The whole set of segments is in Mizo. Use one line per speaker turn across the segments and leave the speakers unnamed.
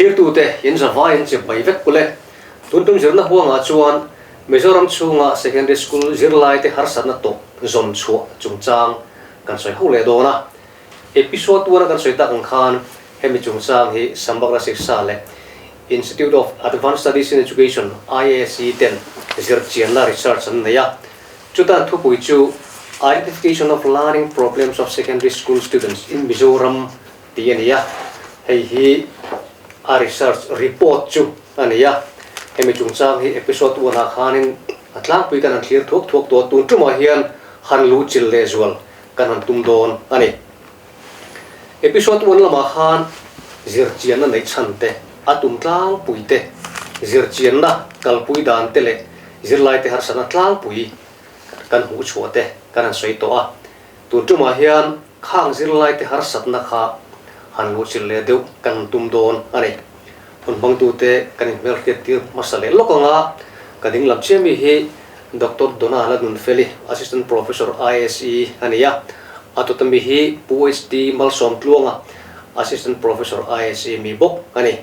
Thlirtute in zavai an chep mai vek kule. Tun tum zirna huangah chuan Mizoram chhunga Secondary School zirlaite harsatna tawh zawn chhuah chungchang kan sawi ho leh dawn a. Episode one a kan sawi tak ang khan hemi chungchang hi Sambakra Siksha leh Institute of Advanced Studies in Education, IASE, ten zirchianna, research, an nei a. Chutan thupui chu Identification of Learning Problems of Secondary School Students in Mizoram tih a ni a, hei hi a research report chu a ni a. Hemi chungchang hi episode one ah khanin a tlangpui kan han thlir thuak thuak tawh a, tun tumah hian han luhchilh lehzual kan han tum dawn a ni. Episode one lamah khan zirchianna neih chhan te, a tum tlangpui te, zirchianna kalpui dan te leh zirlaite harsatna tlangpui kan hmuh chhuah te kan han sawi tawh a. Tun tumah hian khang zirlaite harsatna kha han luhchilh leh deuh kan han tum dawn a ni. Hun hmangtute kan inhmelhriat tir hmasa leh lawk anga ka dinglam chiah mi hi Doctor Donna Lalnunfeli, Assistant Professor ISE a ni a, a tuta mi hi Pu HD Malsawmtluanga, Assistant Professor ISE mi bawk a ni.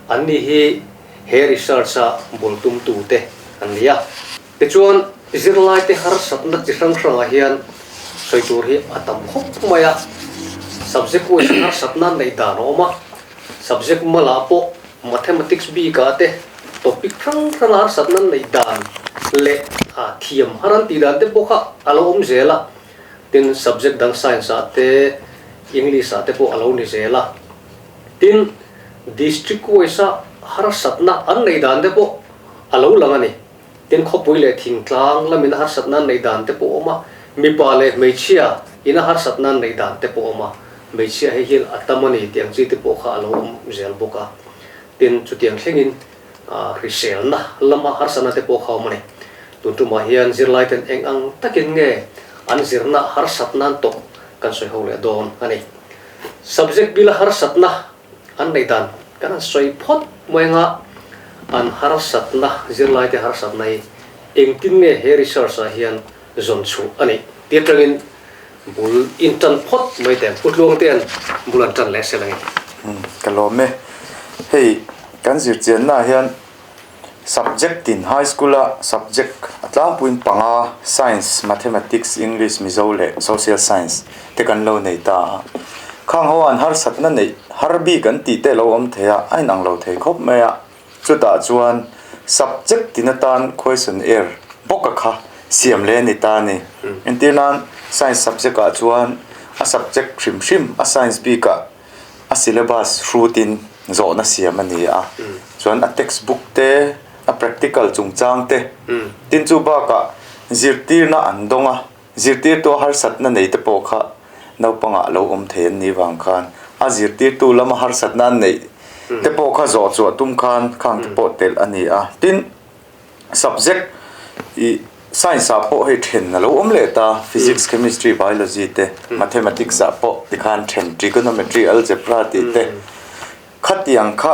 Anni hi he research-a bul tumtute an ni a. Tichuan, zirlaite harsatna chi hrang hrangah hian sawi tur hi a tam khawp mai a, subject wise harsatna neih dan a awm a, subject malah pawh Mathematics bikah te topic hrang hranga harsatna neih dan leh thiam har an tih dan te pawh kha a lo awm zel a, tin subject dang science ah te English ah te pawh a lo ni zel a, tin district wise a harsatna an neih dan te pawh a lo lang a ni, tin khawpui leh thingtlang lamin a harsatna an neih dan te pawh a awm a, mipa leh hmeichhia in a harsatna an neih dan te pawh a awm a. Hmeichhia hei hian a tam a ni tih ang chi te pawh kha a lo awm zel bawk a. Tin, chutiang thlengin hriselna lama harsatna te pawh kha a awm a ni. Tun tumah hian zirlaiten eng ang takin nge an zirna harsatna an tawh kan sawi ho leh dawn a ni. Subject bila harsatna an neih dan kan han sawi phawt mai anga an harsatna, zirlaite harsatna hi engtin nge he research ah hian zawn chhuh a nih tih atangin Bul in tan phawt mai teh ang. Pu Tluangtea'n bul an tan leh sel ang e.
Ka lawm e. Hei kan zirchiannaah hian subject in high school a subject a tlangpuiin panga science, mathematics, english, mizo leh social science te kan lo nei ta a. Khang ho an harsatna neih har bik an tih te a lo awm thei a, a inang lo thei khawp mai a. Chutah chuan subject tin atan questionnaire bawk a kha siam leh a ni ta a ni. Entir nan science subject ah chuan a subject hrim hrim a science bik ah a syllabus hrutin zawhna siam a ni a. Chuan a textbook te a practical chungchang te tin chu bakah zirtirna an dawng a, zirtirtu a harsatna nei te pawh kha naupangah lo awm thei an nih vang khan a zirtirtu lama harsatna an neih te pawh kha zawh chhuah tum khan khang te pawh telh a ni a. Tin, subject ih science ah pawh hei then a lo awm leh ta, physics, chemistry, biology te, mathematics ah pawh tikhan then trigonometry, algebra tih te khatiang kha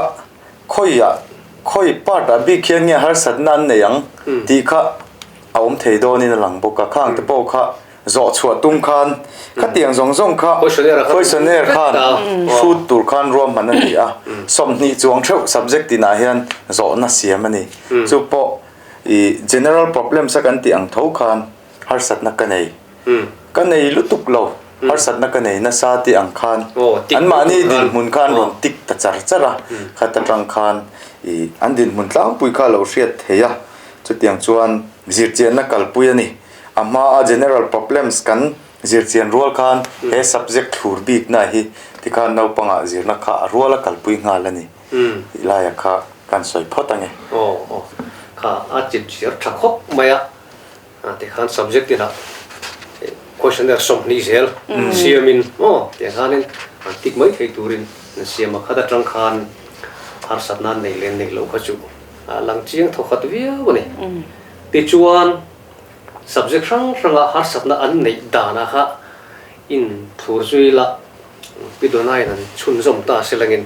khawiah khawi part ah bik hian nge harsatna an nei ang tih kha a awm thei dawnin a lang bawk a, khang te pawh kha zawh chhuah tum khan khatiang zawng zawng kha questionnaire khan hrut tur khan ruahman a ni a, 20 chuang theuh subject tinah hian zawhna siam a ni. Chu pawh ih general problems a kan tih ang tho khan harsatna ka nei, ka nei lutuk lo, harsatna ka nei nasa tih ang khan anmahni dinhmun khan rawn tik ta char char a, khat atang khan ih an dinhmun tlangpui kha a lo hriat theih a, chutiang chuan zirchianna kalpui a ni. A hmaa general problems kan zirchian rual khan he subject thlur bikna hi tikhan naupangah zirna kha a ruala kalpui nghal a ni tih laia kha kan sawi phawt ange.
Aw aw kha a chipchiar tha khawp mai a, tikhan subject inah questionnaire 20 zel siamin aw tiang khanin an tik mai thei turin an siam a, khat atang khan harsatna an nei leh neih loh kha chu a lang chiang thawkhat viau a ni. Tichuan. Subject hrang hranga harsatna an neih danah kha in thlur zui la, Pi Donai'n an chhunzawm ta se langin.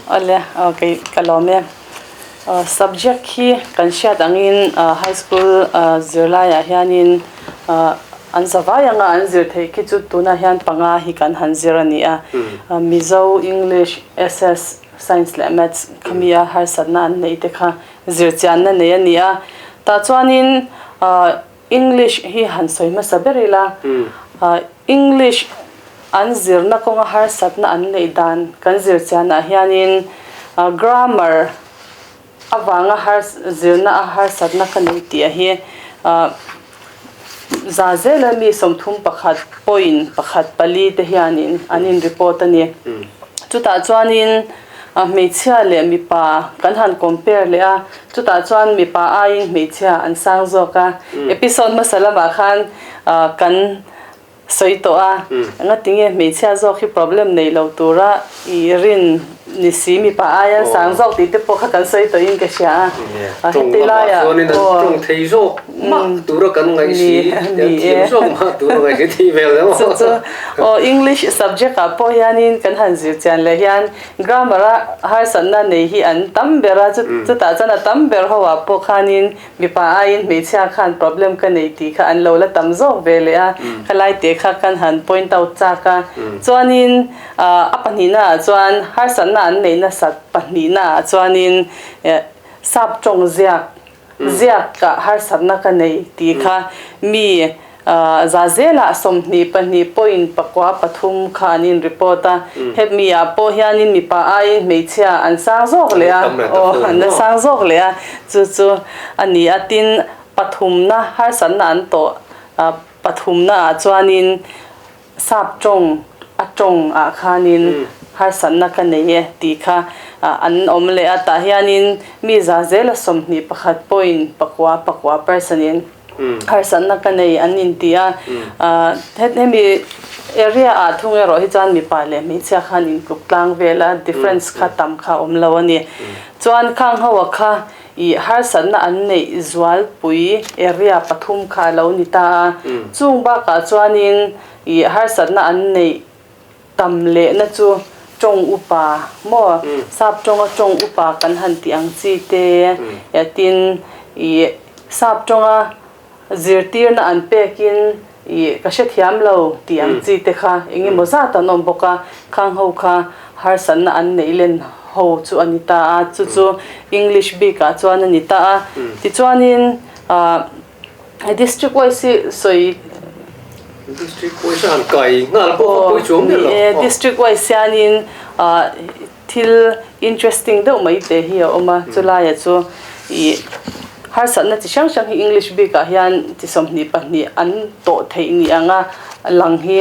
Awle, kei ka lawm e. Subject hi kan hriat angin high school zirlaiah hianin an zavai anga an zir theih khi chu tunah hian panga hi kan han zir a ni a. Mizo, English, SS. Science leh Maths khamia harsatna an neih te kha zirchianna nei a ni a. Tah chuanin English hi han sawi hmasa ber ila, English an zirna kawnga harsatna an neih dan kan zirchianah hianin grammar avanga zirna a harsatna ka nei tih a hi za zela mi 31 point pakhat pali te hianin an in report a ni. Chutah chuanin hmeichhia leh mipa kan han compare leh a, chutah chuan mipa aiin hmeichhia an sang zawk a. Episode hmasa lamah khan kan sawi tawh a, ngatinge hmeichhia zawk hi problem nei lo tura i rin ni si mipa aia sang zawk tih te pawh kha kan sawi tawhin ka hria a, heti laiah
aw tawng thei zawk mah tura kan ngaih si thiam zawk mah tura ngaih si tih vel emaw
chu chu aw English subject ah pawh hianin kan han zir chian leh hian grammar a harsatna nei hi an tam ber a chutah chuan a tam ber ho ah pawh khanin Mipa aiin hmeichhia khan problem ka nei tih kha an lo la tam zawk ve leh a, khalai te kha kan han point out chak a. Chuanin a pahnihna ah chuan harsatna an neih nasat pahnihna ah chuanin sap tawng ziak ziak ah harsatna ka nei tih kha mi Za zelah 22 point pakua pathum kha an in report a, hemi ah pawh hianin mipa aiin hmeichhia an sang zawk leh a, aw an la sang zawk leh a, chu chu a ni a, tin pathumna harsatna an tawh pathumna ah chuanin sap tawng a tawng ah khanin harsatna ka nei e tih kha an awm leh a, tah hianin mi za zela 21 point pakua pakua percent in. Harsatna ka nei an inti a, hemi area ah thung erawh hi chuan mipa leh hmeichhia khan intluk tlang vel a, difference kha tam kha a awm lo a ni. Chuan khang ho ah kha ih harsatna an neih zualpui area pathum kha a lo ni ta a, chung bakah chuanin ih harsatna an neih tam lehna chu tawng upa maw? Sap tawnga tawng upa kan han tih ang chi te, tin ih sap tawnga zirtirna an pekin ih ka hrethiam lo tih ang chi te kha eng emaw zat an awm bawk a, khang ho kha harsatna an neih len ho chu a ni ta a, chu chu English bikah chuan a ni ta a. Tichuanin ah. District wise hi sawi
District wise a han kai nghal pawh kha pawi chuang miah lo.
Ni e, district wise hianin thil interesting deuh mai te hi a awm a, chulaia chu ih harsatna chi hrang hrang hi English bikah hian chi 22 an tawh theih ni anga lang hi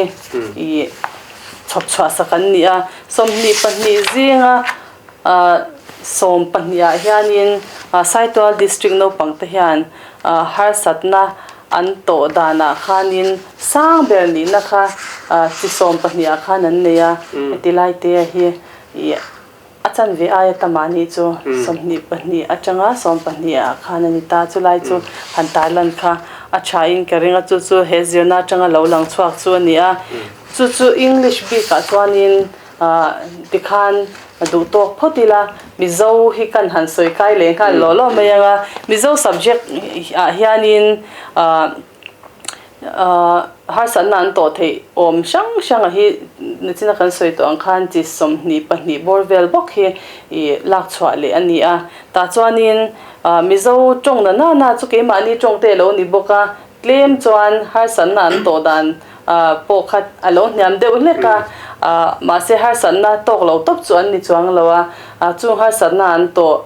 ih chhawp chhuah sak an ni a, 22 zinga 12 ah hianin Saitual District naupang te hian harsatna an tawh danah khanin sang ber nihna kha chi 12 ah khan an nei a, heti lai te hi ih a chanve aia tam ah nih chu 22 atanga 12 ah khan a ni ta, chulai chu han tarlan kha a tha in ka ring a, chu chu he zirna atanga lo lang chhuak chu a ni a, chu chu English bikah chuanin Tikhan duh tawk phawt ila, Mizo hi kan han sawi kai leh nghal lawh lawh mai ang a. Mizo subject ah hianin harsatna an tawh theih awm hrang hrang a hi nichina kan sawi tawh ang khan chi 22 bawr vel bawk hi ih lak chhuah leh a ni a. Tah chuanin Mizo tawng na na na chu keimahni tawng te a lo ni bawk a, Tlem chuan harsatna an tawh dan pawh kha a lo hniam deuh hlek a, mahse harsatna tawk lo tawp chu an ni chuang lo a, chung harsatna an tawh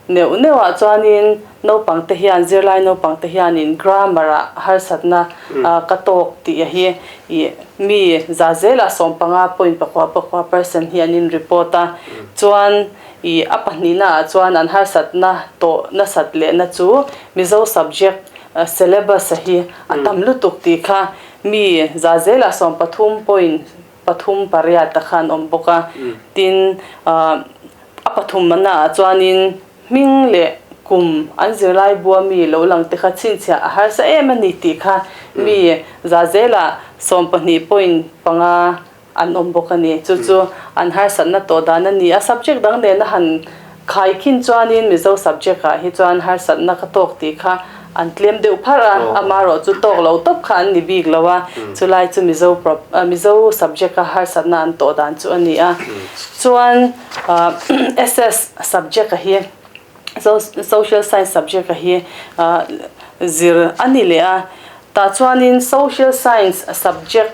neuh neuh ah chuanin naupang te hian zirlai naupang te hianin grammar ah harsatna ka tawk tih hi ih mi za zelah 15 point pakua pakua percent hi an in report a, chuan ih a pahnihna ah chuan an harsatna tawh nasat lehna chu Mizo subject syllabus a hi a tam lutuk tih kha mi za zelah 13 point pathum pariat a khan awm bawk a, tin a pathum na ah chuanin hming leh kum an zirlai bua mi lo lang te kha chhinchhiah a harsa em a ni tih kha mi za zelah 12 point panga an awm bawk a ni. Chu chu an harsatna tawh dan a ni a, subject dang nena han khaikhin chuanin Mizo subject ah hi chuan harsatna ka tawk tih kha an tlem deuh pharh a, amaherawh chu tawk lo tawp kha an ni bik lo a, chulai chu Mizo Mizo subject a harsatna an tawh dan chu a ni a. Chuan SS subject a hi Social Science subject a hi zir a ni leh a, tah chuanin Social Science subject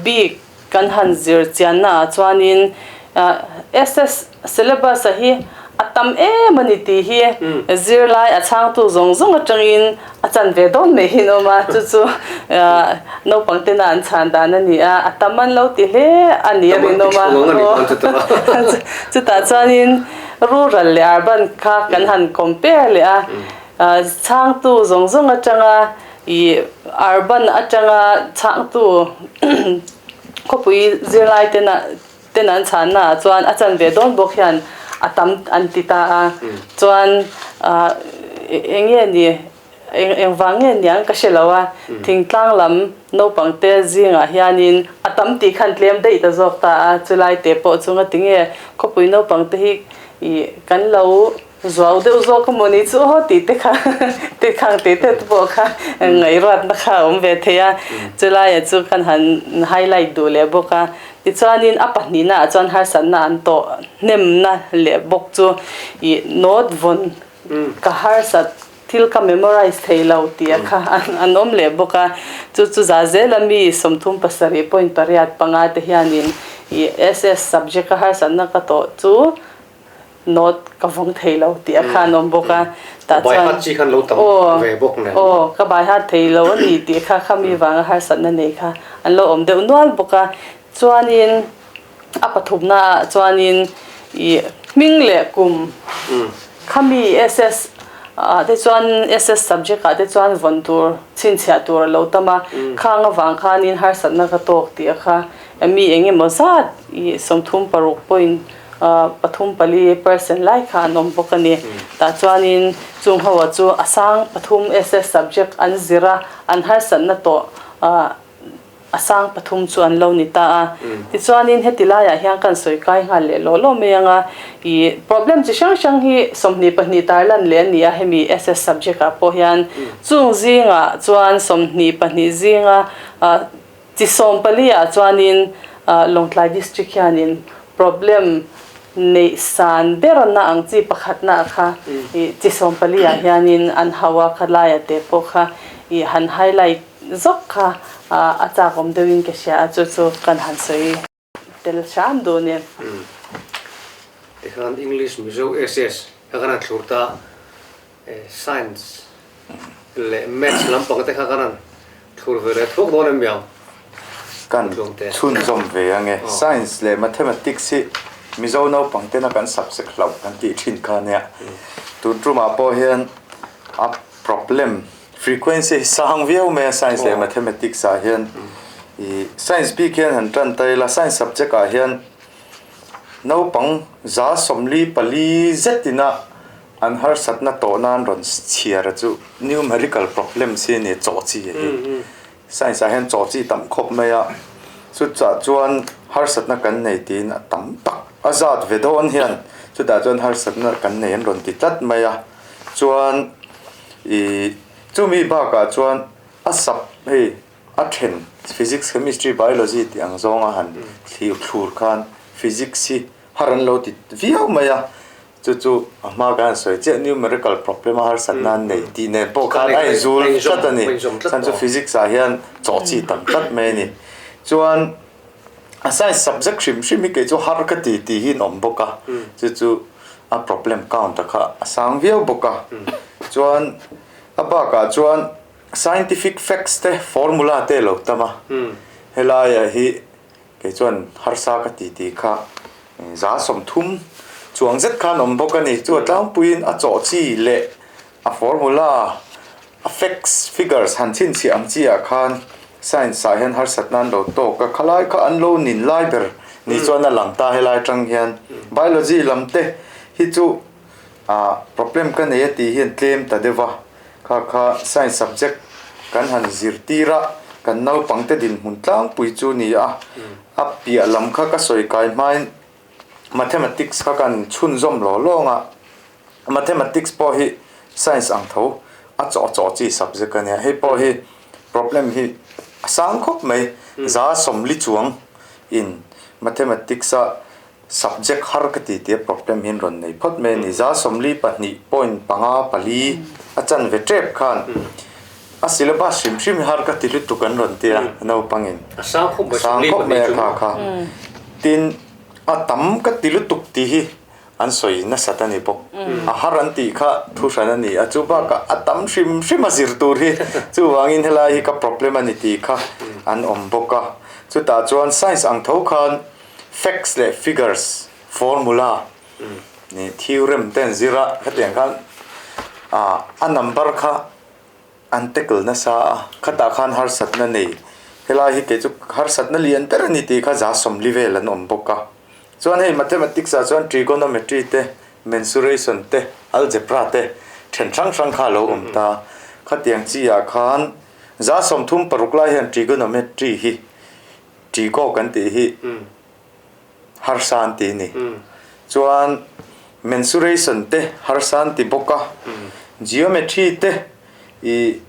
bik Kan han zir chianna ah chuanin SS syllabus a hi a tam em a ni tih hi zirlai a chhangtu zawng zawng atangin a chan ve dawn mai hi an awm a, chu chu naupang tena an chhan dan a ni a, a tam an lo ti hle a ni a rinawm a, chutah chuanin rural leh urban kha kan han compare leh a, chhangtu zawng zawng atanga Ih urban atanga chhangtu khawpui zirlai ten ah ten an chhanna ah chuan a chan ve dawn bawk hian a tam an ti ta a chuan ah eng nge ni eng engvang nge niang ka hre lo a thingtlang lam naupang te zingah hianin a tam tih khan tlem daih ta zawk ta a chulai te pawh chu ngatinge khawpui naupang te hi ih kan lo Zuau deuh zawk emaw ni chu aw tih te kha te khang tih te pawh kha ngaihruatna kha a awm ve thei a, chulaiah chu kan han highlight duh leh bawk a. Tichuanin a pahnihna ah chuan harsatna an tawh hnemna leh bawk chu ih note vawn ka harsat thil ka memorize thei lo tih a kha an awm leh bawk a. Chu chu za zela mi 37 point 8 5 te hianin ih SS subject a harsatna ka tawh chu Note ka vawng thei lo tih a khan awm bawk a, tah chuan
Baihat chi khan lo tam ve bawk nen.
Aw, ka baihat thei lo a ni tih kha khami vanga harsatna nei kha an lo awm deuh nual bawk a. Chuanin a pathumna ah chuanin ih hming leh kum khami SS ah te chuan SS subject ah te chuan vawn tur chhinchhiah tur a lo tam a, khang avang khanin harsatna ka tawk tih a kha mi eng emaw zat ih 36 point 3 4 percent lai kha an awm bawk a ni. Tah chuanin chung ho ah chu a sang pathum SS subject an zir a, an harsatna tawh a sang pathum chu an lo ni ta a. Tichuanin heti laiah hian kan sawi kai nghal leh lawh lawh mai ang a, ih problem chi hrang hrang hi 22 tarlan leh a ni a hemi SS subject ah pawh hian chung zingah chuan 22 zinga Chi 14 ah chuanin Lawngtlai District hianin problem neih san berna ang chi pakhatna kha ih chi 14 ah hianin an hau a, khalaia te pawh kha ih han highlight zawk kha a chak awm deuhin ka hria a, chu chu kan han sawi tel hram duh a ni.
Tikhan English Mizo SS kha kan han thlur ta Science leh Maths lampang te kha kan han thlur ve leh thuak dawn em miang?
Kan chhunzawm ve ange. Science leh Mathematics hi Mizo naupang tena kan subject hlauh kan tih thin kha ania. Tun tumah pawh hian a problem frequency hi sang viau mai a Science leh Mathematics ah hian. Ih Science bik hian han tan ta ila Science subject ah hian naupang 44 zetin a An harsatna tawh nan rawn chhiar a chu numerical problems hi a ni a, chaw chi a hi. Science ah hian chaw chi tam khawp mai a, chutah chuan harsatna kan nei tiin a tam tak a zat ve dawn hian chutah chuan harsatna kan nei an rawn ti tlat mai a. Chuan ih chumi bakah chuan a sap hei a then physics, chemistry, biology tih ang zawnga han thlir thlur khan physics hi har an lo ti viau mai a. Chu chu a hma kan han sawi chiah numerical problem a harsatna an nei tih nen pawh khan a inzul tlat a ni. Chhan chu physics ah hian chawh chi tam tlat mai a ni. Chuan a science subject hrim hrim hi kei chu har ka ti tih hi an awm bawk a, chu chu a problem count a kha a sang viau bawk a. Chuan a bakah chuan scientific facts te formula te a lo tam a, helaiah hi Kei chuan harsa ka ti tih kha 30% chuang zet khan awm bawk a ni. Chu a tlangpuiin a chawh chi leh a formula, a facts, figures han chhinchhiah ang chi ah khan science ah hian harsatna an lo tawk a, khalai kha an lo nin lai ber ni chuan a lang ta helai atang hian biology lam te hi chu ah problem ka nei a tih hian tlem ta deuh va. Kha kha science subject kan han zirtir a, kan naupangte dinhmun tlangpui chu ni a, a piah lam kha ka sawi kai hmain mathematics kha kan chhunzawm law lawng a, mathematics pawh hi science ang tho. a chawh chawh chi subject a nia. Hei pawh hi problem hi a sang khawp mai. 40% chuang in mathematics a subject har ka ti tia problem hi an rawn nei phawt mai a ni. 42.54 a chanve tep khan a syllabus hrim hrim hi har ka ti lutuk an rawn tia naupangin.
A sang khawp mai,
42 mai a kha kha. Tin, a tam ka ti lutuk tih hi an sawi nasat a ni bawk. A har an tih kha thu hran a ni a, chu bakah a tam hrim hrim a zir tur hi chuvangin helai hi ka problem a ni tih kha an awm bawk a. Chutah chuan science ang tho khan facts leh figures, formula nih theorem te an zir a, khatiang khan a number kha an tackle nasa a, khatah khan harsatna nei helai hi kei chu harsatna lian ber a ni tih kha 40% vel an awm bawk a. Chuan hei mathematics ah chuan trigonometry te, mensuration te, algebra te then hrang hrang kha a lo awm ta. Khatiang chi ah khan 36% lai hian trigonometry hi trigo kan tih hi harsa an ti a ni. Chuan mensuration te harsa an ti bawk a, geometry te ih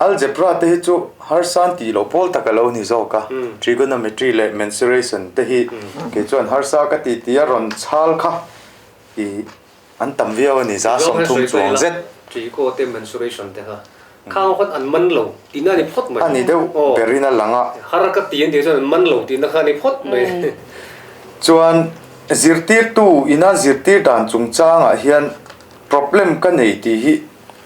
Algebra te hi chu harsa tih loh pawl tak a lo ni zawk a, trigonometry leh mensuration te hi kei chuan harsa ka ti tih a rawn chhal kha ih an tam viau a ni, 30% chuang zet.
Trigo te mensuration te kha khang khan an man lo tihna a ni phawt mai.
A ni deuh berin a lang a.
Har ka ti an tih chuan an man lo tihna kha a ni phawt mai.
Chuan zirtirtu ina zirtir dan chungchangah hian problem ka nei tih hi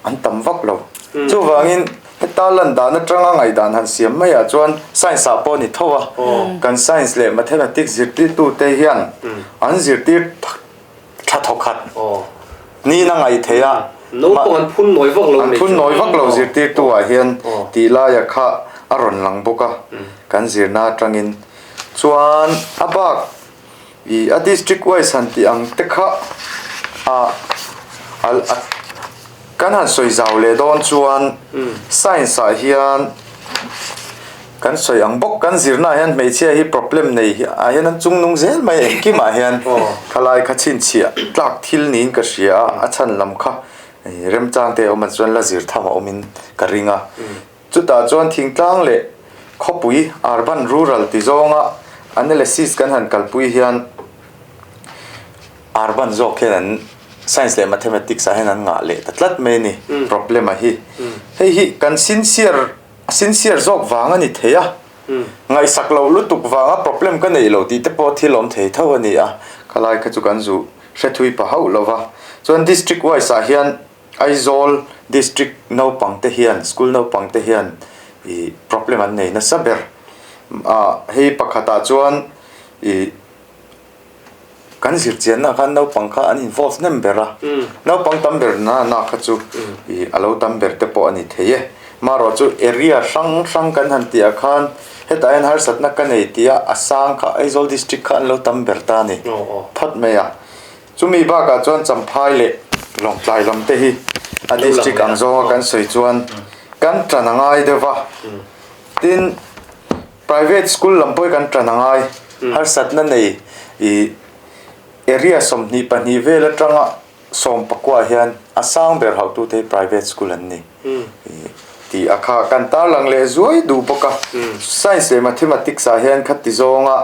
an tam vak lo. Chuvangin heta lan dan atanga ngaihdan han siam maiah chuan science ah pawh a ni tho a, kan science leh mathematics zirtirtute hian an zirtir tha thawkhat niin a ngaih theih a.
Naupang an phun nawi vak lo
An phun nawi vak lo zirtirtu ah hian tih laia kha a rawn lang bawk a kan zirna atangin. Chuan a bak Ih a district wise han tih ang te kha ah a kan han sawi zau leh dawn chuan science ah hian kan sawi ang bawk kan zirna ah hian hmeichhia hi problem nei ah hian an chung nung zel mai engkim ah hian khalai kha chhinchhiah tlak thil niin ka hria a a chhan lam kha remchang te a awm ah chuan la zir tham a awm in ka ring a. Chutah chuan thingtlang leh khawpui, urban rural ti zawnga analysis kan han kalpui hian urban zawk hian an science leh mathematics ah hian an ngah leh ta tlat mai a ni problem a hi. Hei hi kan sincere a sincere zawk vang a ni thei a, ngaihsak loh lutuk vanga problem ka neih loh tih te pawh thil awm thei tho a ni a, khalai kha chu kan zu hre thui pah hauh lo va. Chuan district wise ah hian Aizawl District naupang te hian school naupang te hian ih problem an nei nasa ber ah hei pakhatah chuan ih kan zirchianna khan naupang kha an involve hnem ber a naupang tam ber na na kha chu ih a lo tam ber te pawh a ni thei e marawh chu area hrang hrang kan han tih ah khan hetah hian harsatna ka nei tih a a sang kha Aizawl District kha an lo tam ber ta a ni phawt mai a. Chumi bakah chuan Champhai leh Lawngtlai lam te hi a district ang zawnga kan sawi chuan kan tan a ngai deuh va. Tin, private school lam pawh hi kan tan a ngai. Harsatna nei ih area 22 vel atanga 19 hian a sang ber hauhtute hi private school an ni. Tih a kha kan tarlang leh zuai duh bawk a. Science leh Mathematics ah hian khati zawnga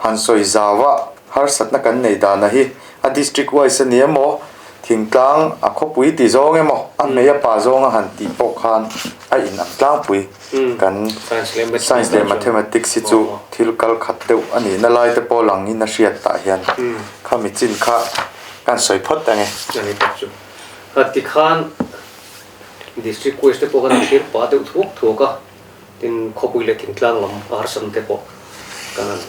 han sawi zau a harsatna kan nei dana hi a district wise a ni emaw, thingtlang a khawpui ti zawng emaw, a hmei a pa zawnga han tih pawh khan a inang tlangpui. Kan Science leh Mathematics hi chu thil kal khat deuh a nihna lai te pawh langin a hriat tah hian khami chin kha kan sawi phawt ang e.
Tikhan District Wise te pawh khan an thlir pah deuh thuak thuak a, tin khawpui leh thingtlang lam a harsatna te pawh kan han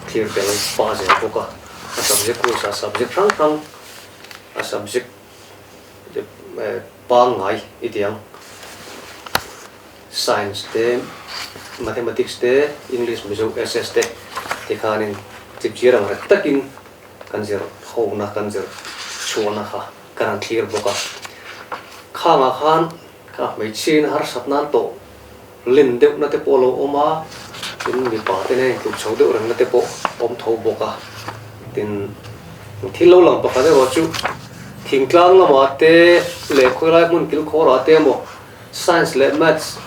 thlir tel pah zel bawk a. A subject wise ah subject hrang hrang a subject pangngai i ti ang, Science te, Mathematics te, English, Mizo, SS te tikhanin chipchiar ang rek takin kan zir hona kan zir chhuahna kha Kan han thlir bawk a, khangah khan kha hmeichhiain harsat nan tawh len deuhna te pawh a lo awm a, tin mipa te nen tluk chho deuh rengna te pawh a awm tho bawk a, tin thil lo lang pakhat erawh chu. Thingtlang lamah te leh khawilai hmun kilkhawrah te emaw Science leh Maths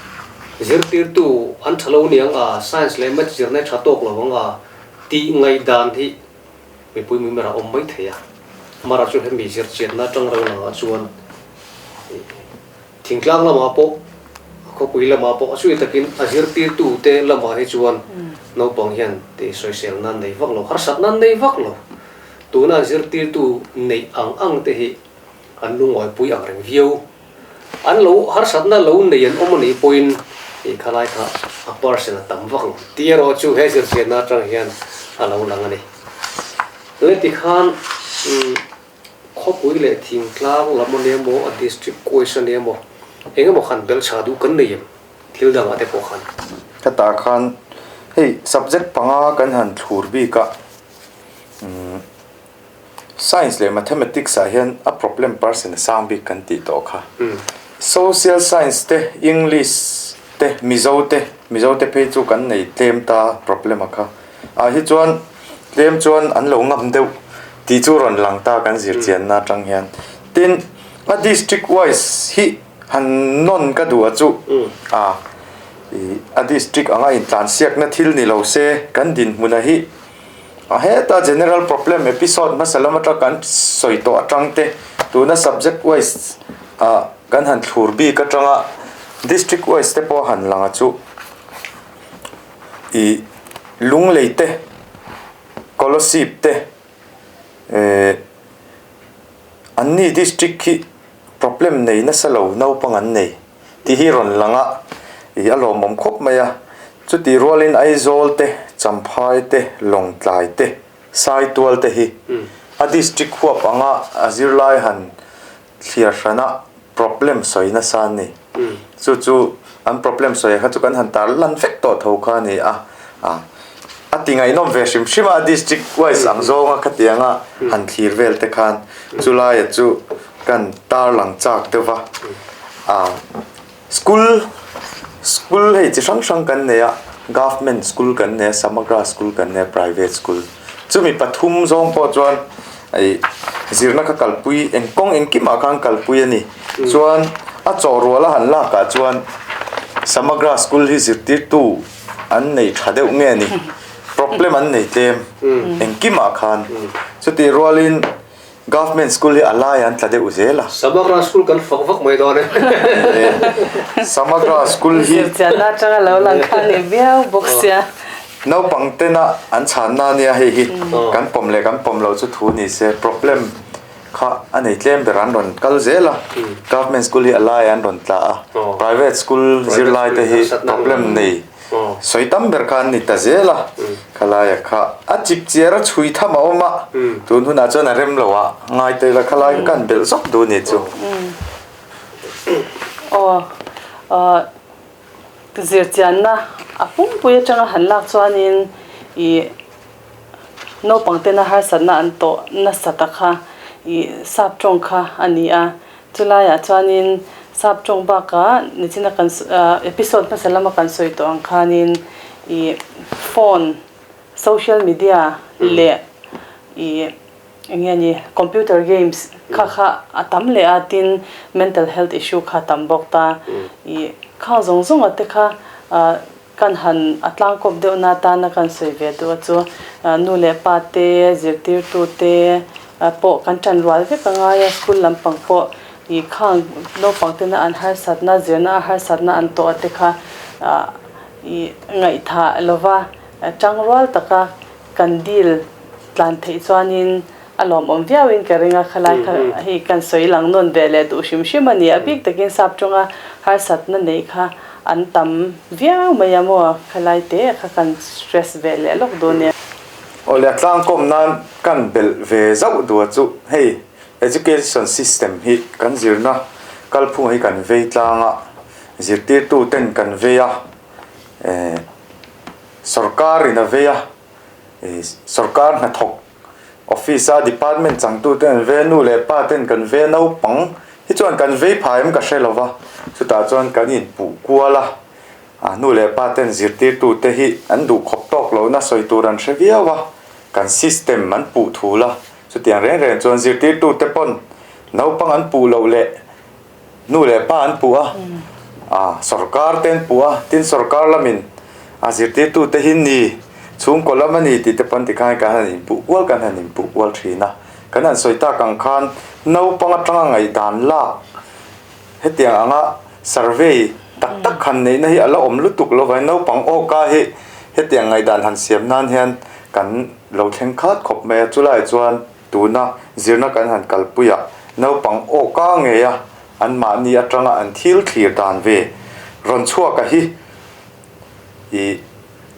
zirtirtu an tha lo niang a, Science leh Maths zirna hi tha tawk lo ang a tih ngaihdan hi mipui mimir a awm mai thei a. Mara chu hemi zirchianna atang reng langah chuan thingtlang lamah pawh khawpui lamah pawh a chhui takin a zirtirtute lamah hi chuan naupang hian tih sawisel nan nei vak lo, harsat nan nei vak lo. Tuna zirtirtu neih ang ang te hi an lungawi ang reng viau. An lo harsatna lo nei an awm a nih pawhin ih khalai kha a percent a tam vak lo tih erawh chu he zirchianna atang hian a lo lang a ni. Le tikhan khawpui leh thingtlang lam a nia maw, a district wise a nia maw, eng emaw khan belchha duh kan nei em thil dangah te pawh khan.
Hetah khan hei subject panga kan han thlur bik a. Science leh Mathematics ah hian a problem person a sang bik kan tih tawh kha. Social Science te, English te, Mizo te, Mizo te phei chu kan nei tlem ta problem a kha. Ah hi chuan tlem chuan an lo ngam deuh tih chu rawn lang ta kan zir chianna atang hian. Tin, a district wise hi han nawn ka duh a chu a ih a district anga intlansiakna thil ni lo se kan dinhmuna hi A heta general problem episode hmasa lam atang kan sawi tawh atang te tuna subject wise ah kan han thlur bik atanga district wise te pawh a han lang a chu ih lunglei te Kolasib te eh anni district hi problem nei nasa lo naupang an nei. Tih hi rawn lang a, ih a lawmawm khawp mai a. Chutih rualin Aizawl te, Champhai te, Lawngtlai te, Saitual te hi a district huap anga a zirlai han thliar hrana problem sawi nasa an ni. Chu chu an problem sawi kha chu kan han tar lan vek tawh tho kha a ni a. A ti ngaihnawm ve hrim hrim a, a district wise ang zawnga khatianga han thlir vel te khan chulaia chu kan tarlang chak deuh va ah school school hei chi hrang hrang kan nei a government school kan nei a samagra school kan nei a private school chumi pathum zawng pawh chuan ih zirna kha kalpui eng kawng engkimah khan kalpui a ni chuan a chawh rual a han lak ah chuan samagra school hi zirtirtu an nei tha deuh nge ni problem an nei tlem engkimah khan chutih rualin. Government school hi a lai an tla deuh zel a.
Samagra school kan fak vak mai dawn e.
Samagra school hi.
Zirchianna atanga lo lang kha ni viau bawk sia.
Naupang tena an chhanna ania hei hi kan pawm leh kan pawm lo chu thu ni se problem kha a nei tlem ber an rawn kal zel a. Government school hi a lai an rawn tla a. Private school zirlai te hi problem nei. Sawi tam ber kha an ni ta zel a, khalaia kha a chip chiar a chhui tham a awm a, tun hunah chuan a rem lo a, ngai ta ila khalai kha kan belh zawk duh ni chu.
Aw, zirchianna a pumpui atanga han lak chuanin ih naupang tena harsatna an tawh nasa ta kha ih sap tawng kha a ni a. Chulaiah chuanin sap tawng bakah nichina kan episode hmasa lama kan sawi tawh ang khanin ih phone, social media leh ih eng nge ni computer games kha kha a tam leh a tin mental health issue kha a tam bawk ta. Ih khang zawng zawng ah te kha kan han a tlangkawp deuh na atana kan sawi ve duh a chu nu leh pa te zirtirtu te pawh kan tan rual vek a ngai a school lampang pawh ih khang naupang tena an harsatna zirna a harsatna an tawh a te kha ah ih ngaihthah lova tang rual taka kan deal tlan theih chuanin a lawmawm viauin ka ring a khalai kha hei kan sawi lang nawn ve leh duh hrim hrim a ni a bik takin sap tawnga harsatna nei kha an tam viau mai a maw khalai te kha kan stress ve leh lawk dawn e.
Awle a tlangkawm nan kan belh ve zauh duh a chu hei education system hi kan zirna kalphung hi kan vei tlang a, zirtirtu ten kan vei a, eh sorkar in a vei a, eh sorkar hnathawk office a department changtu ten an vei a, nu leh pa ten kan vei a, naupang hi chuan kan vei phah em ka hre lo va, chutah chuan kan inpuh kual a. A nu leh pa ten zirtirtute hi an duh khawp tawk lohna sawi tur an hre viau a, kan system an puh thul a, chutiang reng reng chuan zirtirtute pawn Naupang an puh loh leh nu leh pa an puh a, a sorkar te an puh a, tin sorkar lamin a zirtirtu te hi ni chhungkaw lam a ni tih te pawn tikhan kan han inpuh kual kan han inpuh kual thin a. Kan han sawi tak ang khan naupang atanga ngaihdan lak hetiang anga survey tak tak han neihna hi a la awm lutuk lo vangin naupang awka hi hetiang ngaihdan han siam nan hian kan lo thleng khat khawp mai a, chulaiah chuan Tuna zirna kan han kalpui a, naupang awka ngei a anmahni atanga an thil thlir dan ve rawn chhuak a hi i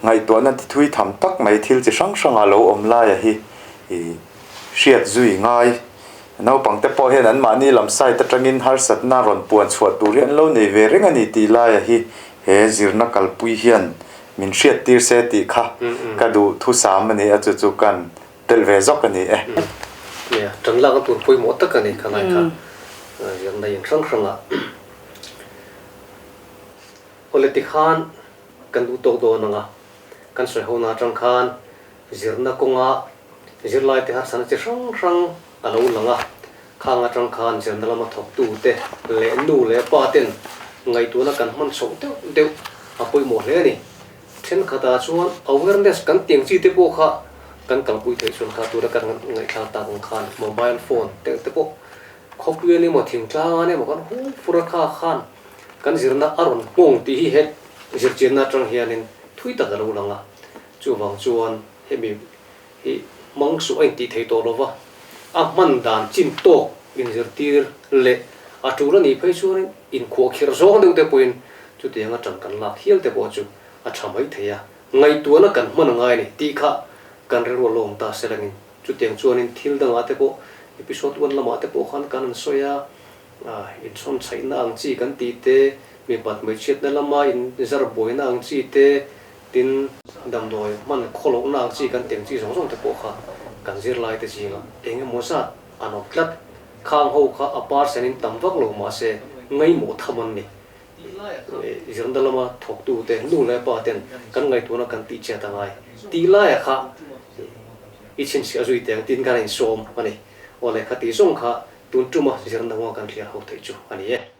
ngaihtuahna ti thui tham tak mai thil chi hrang hranga lo awm lai a hi i hriat zui ngai. Naupang te pawh hian anmahni lam side atangin harsatna rawn puan chhuah tur hi an lo nei ve reng a ni tih lai a hi he zirna kalpui hian min hriat tir se tih kha ka duh thusam a ni a, chu chu kan Telh ve zawk a ni e.
Nia, tan lakna tur pawimawh tak a ni kha lai kha zirna in hrang hrangah. Awle tikhan kan duh tawk dawn ang a, kan sawi ho na atang khan zirna kawnga zirlai te harsatna chi hrang hrang a lo lang a, khang atang khan zirna lama thawktu te leh nu leh pa ten ngaihtuahna kan hman chhoh deuh deuh a pawimawh hle a ni. Thenkhatah chuan awareness kan tiang chi te pawh kha kan kalpui theih chuan kha tura kan ngaihthlak tak ang khan mobile phone te te pawh khawpui an emaw thingtlang an emaw kan hung fur a kha khan kan zirna a rawn nghawng tih hi he zirchianna atang hianin thui tak a lo lang a, chuvang chuan hemi hi hmang suh a intih thei tawh lova a hman dan chin tawk inzirtir leh a tul a nih phei chuanin Inkhuahkhirh zawng deuh te pawhin chutiang atang kan lak hial te pawh chu a tha mai thei a, ngaihtuahna kan hman a ngai a ni tih kha kan rilru a lawm ta se langin chutiang chuanin thil dangah te pawh episode one lamah te pawh khan kan han sawi a, inchhawn chhaihna ang chi kan tih te, mipat hmeichhiatna lama inzar buaina ang chi te, tin damdawi hman khawlohna ang chi kan tih ang chi zawng zawng te pawh kha kan zirlai te zingah eng emaw zat an awm tlat. Khang ho kha a parsen in tam vak lo mahse ngaimawh tham an ni. Zirna lama thawktu te, nu leh pa ten kan ngaihtuahna kan tih chiat a ngai. Tih laia kha i chhinchhiah zui teh ang tiin kan insawm a ni. Aw lehkha tih zawng kha tun tuma zirna hunga kan hliar ho theih chu a ni e.